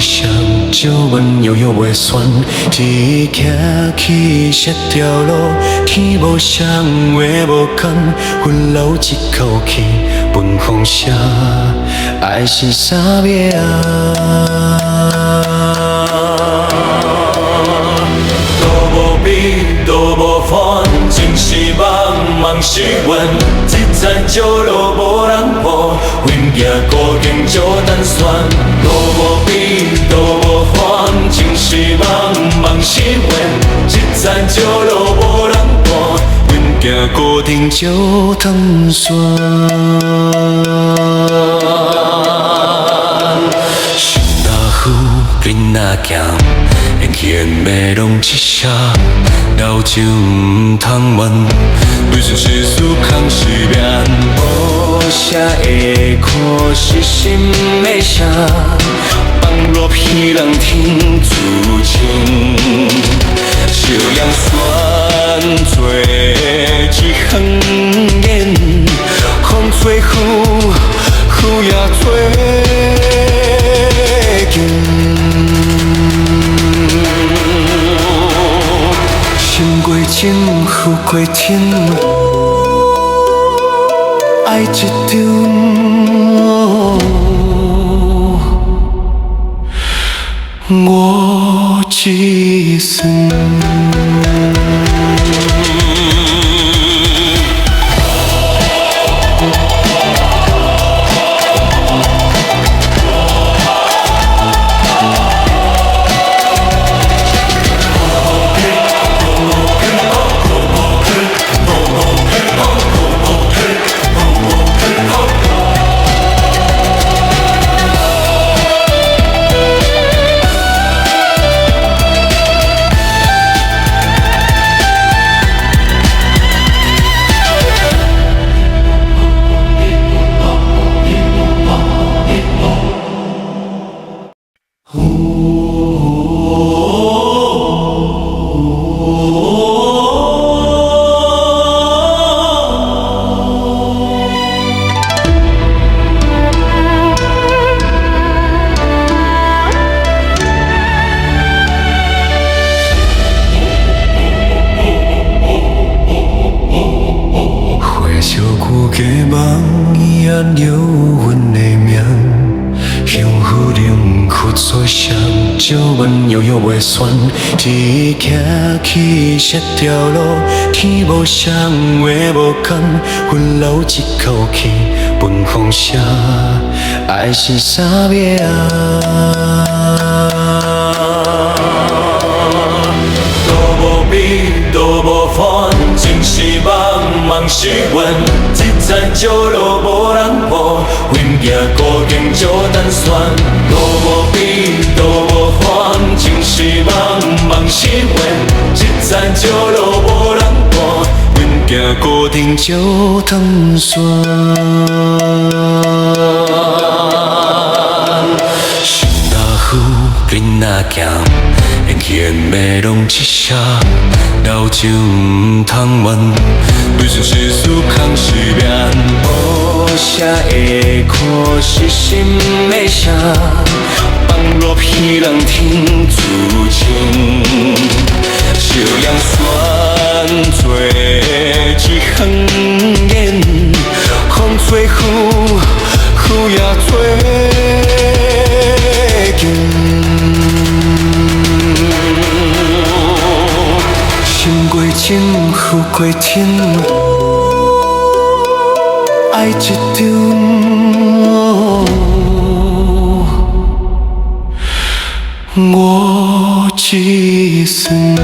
双，借阮摇摇袂旋。天行去雪条路，天无双，月无共，阮留一口气分风声，爱是啥命？路无边，路无帆，情是梦，梦是愿。这层石路无人铺，阮行孤径石单线。路无边，路无帆，情是梦，梦是愿。这层石路无人伴，阮行孤定石单线。想若云，恁若行，缘的拢一声，老情毋通怨，对生是事空是命。无声的苦是心的声，放落彼人天自情。夕阳选做一行言，风吹雨，雨也吹紧。心过情，雨过天，爱一场，我一生。花小久加梦伊仔叫阮的名，幸福能付出双，借阮摇摇袂旋。天行去雪条路，天无双，月无共，阮留一口气分风声，爱是啥命？路无边，路无帆，情是梦，梦是愿。这层石路无人铺，阮行孤径石单线。路无边，路无帆，情是梦，梦是愿。这层石路无人伴，阮行孤定石单线。想若云，恁若行，缘的拢一声，老情毋通怨，对生是事空是命。无声的苦是心的声，放落彼人天自情。夕阳选做一行言，风吹雨，雨也吹紧。心过情，雨过天，爱一场，我一生。